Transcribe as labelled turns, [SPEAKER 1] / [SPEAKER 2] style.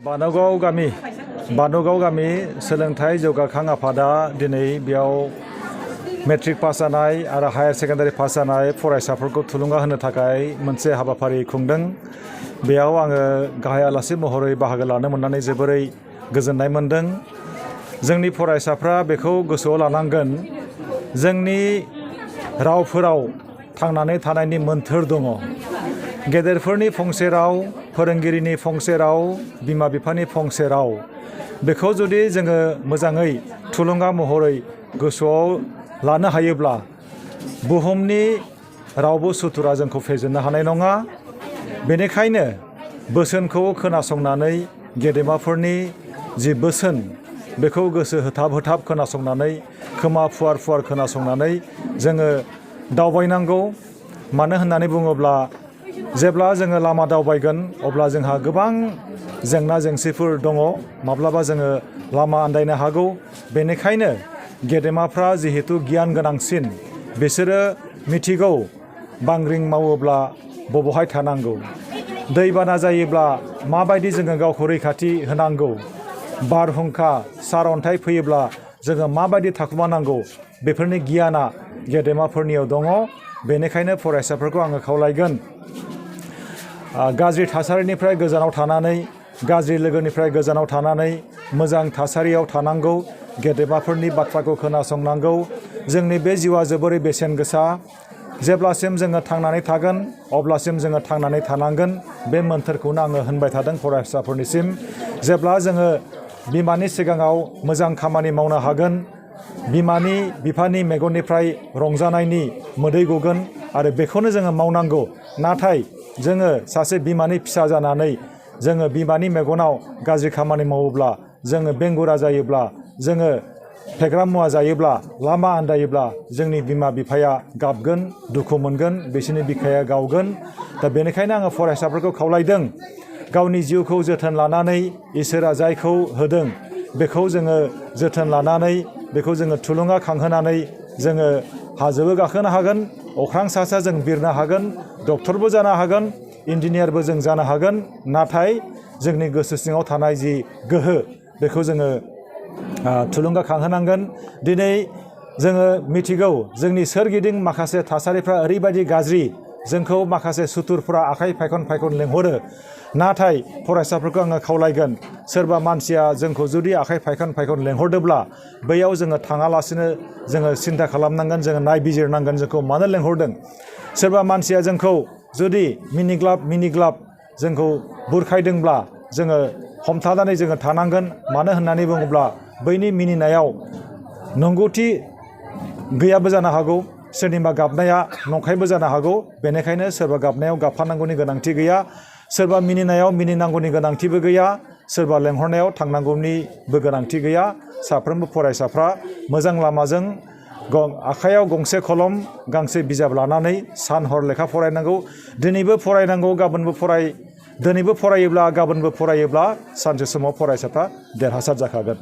[SPEAKER 1] बानुगाव गामि सोलोंथाइ जौगाखां आफादा दिनै बेयाव मेट्रिक पास जानाय आरो हायार सेकेन्डारि पास जानाय फरायसाफोरखौ थुलुंगा होनो थाखाय मोनसे हाबाफारि खुंदों। बेयाव आङो गाहाय आलासि महरै बाहागो लानो मोननानै जोबोरै गोजोननाय मोनदों। जोंनि फरायसाफ्रा बेखौ गोसोआव लानांगोन, जोंनि रावफोराव थांनानै थानायनि मोन्थोर दङ। गेदेरफोरनि फंसे राव, फोरोंगिरिनि फंसे राव, बिमा बिफानि फंसे राव, बेखौ जुदि जोङो मोजाङै थुलुंगा महरै गोसोआव लानो हायोब्ला बुहुमनि रावबो सुथुरा जोंखौ फेजेननो हानाय नङा। बेनिखायनो बोसोनखौ खोनासंनानै गेदेमाफोरनि जि बोसोन बेखौ गोसो होथाब होथाब खोनासंनानै, खोमा फुवार फुवार खोनासंनानै जोङो दावबायनांगौ। मानो होननानै बुङोब्ला जेब्ला जोङो लामा दावबायगोन अब्ला जोंहा गोबां जेंना जेंसिफोर दङ। माब्लाबा जोङो लामा आन्दायनो हागौ। बेनिखायनो गेदेमाफ्रा जिहेतु गियान गोनांसिन, बिसोरो मिथिगौ बांग्रिं मावोब्ला बबेहाय थानांगौ, दैबाना जायोब्ला माबायदि जोङो गावखौ रैखाथि होनांगौ, बारहुंखा सारअन्थाइ फैयोब्ला जोङो माबायदि थाखुमानांगौ, बेफोरनि गियाना गेदेमाफोरनियाव दङ। बेनिखायनो फरायसाफोरखौ आङो खावलायगोन, गाज्रि थासारिनिफ्राय गोजानाव थानानै, गाज्रि लोगोनिफ्राय गोजानाव थानानै मोजां थासारियाव थानांगौ। गेदेमाफोरनि बाथ्राखौ खोनासंनांगौ। जोंनि बे जिउआ जोबोरै बेसेन गोसा। जेब्लासिम जोङो थांनानै थागोन अब्लासिम जोङो थांनानै थानांगोन। बे मोन्थोरखौनो आङो होनबाय थादों फरायसाफोरनिसिम। जेब्ला जोङो बिमानि सिगाङाव मोजां खामानि मावनो हागोन, बिमानि बिफानि मेगननिफ्राय रंजानायनि मोदै गगोन आरो बेखौनो जोङो मावनांगौ। नाथाय जोङो सासे बिमानि फिसा जानानै जोङो बिमानि मेगनाव गाज्रि खामानि मावोब्ला, जोङो बेंगुरा जायोब्ला, जोङो फेग्रा मुवा जायोब्ला, लामा आन्दायोब्ला जोंनि बिमा बिफाया गाबगोन, दुखु मोनगोन, बिसोरनि बिखाया गावगोन। दा बेनिखायनो आङो फरायसाफोरखौ खावलायदों, गावनि जिउखौ जोथोन लानानै इसोरा जायखौ होदों बेखौ जोङो जोथोन लानानै, बेखौ जोङो थुलुंगा खांहोनानै जोङो हाजोबो गाखोनो हागोन, अख्रां सा सा जों बिरनो हागोन, डक्टरबो जानो हागोन, इन्जिनियारबो जों जानो हागोन। नाथाय जोंनि गोसो सिङाव थानाय जि गोहो बेखौ जोङो थुलुंगा खांहोनांगोन। दिनै जोङो मिथिगौ जोंनि सोरगिदिं माखासे थासारिफ्रा ओरैबायदि गाज्रि, जोंखौ माखासे सुथुरफ्रा आखाइ फायखन फायखन लेंहरो। नाथाय फरायसाफोरखौ आङो खावलायगोन, सोरबा मानसिया जोंखौ जुदि आखाइ फायखन फायखन लेंहरदोंब्ला बैयाव जोङो थाङालासिनो जोङो सिन्था खालामनांगोन, जोङो नायबिजिरनांगोन जोंखौ मानो लेंहरदों। सोरबा मानसिया जोंखौ जुदि मिनिग्लाब जोंखौ बुरखायदोंब्ला जोङो हमथानानै जोङो थानांगोन। मानो होननानै बुङोब्ला बैनि मिनिनायाव नंगौथि गैयाबो जानो हागौ, सोरनिबा गाबनाया नंखायबो जानो हागौ। बेनिखायनो सोरबा गाबनायाव गाबफानांगौनि गोनांथि गैया, सोरबा मिनिनायाव मिनिनांगौनि गोनांथिबो गैया, सोरबा लेंहरनायाव थांनांगौनिबो गोनांथि गैया। साफ्रोमबो फरायसाफ्रा मोजां लामाजों आखायाव गंसे कलम, गांसे बिजाब लानानै सान हर लेखा फरायनांगौ। दिनैबो फरायनांगौ, गाबोनबो दिनैबो फरायोब्ला गाबोनबो फरायोब्ला सानसे समाव फरायसाफ्रा देरहासार जाखागोन।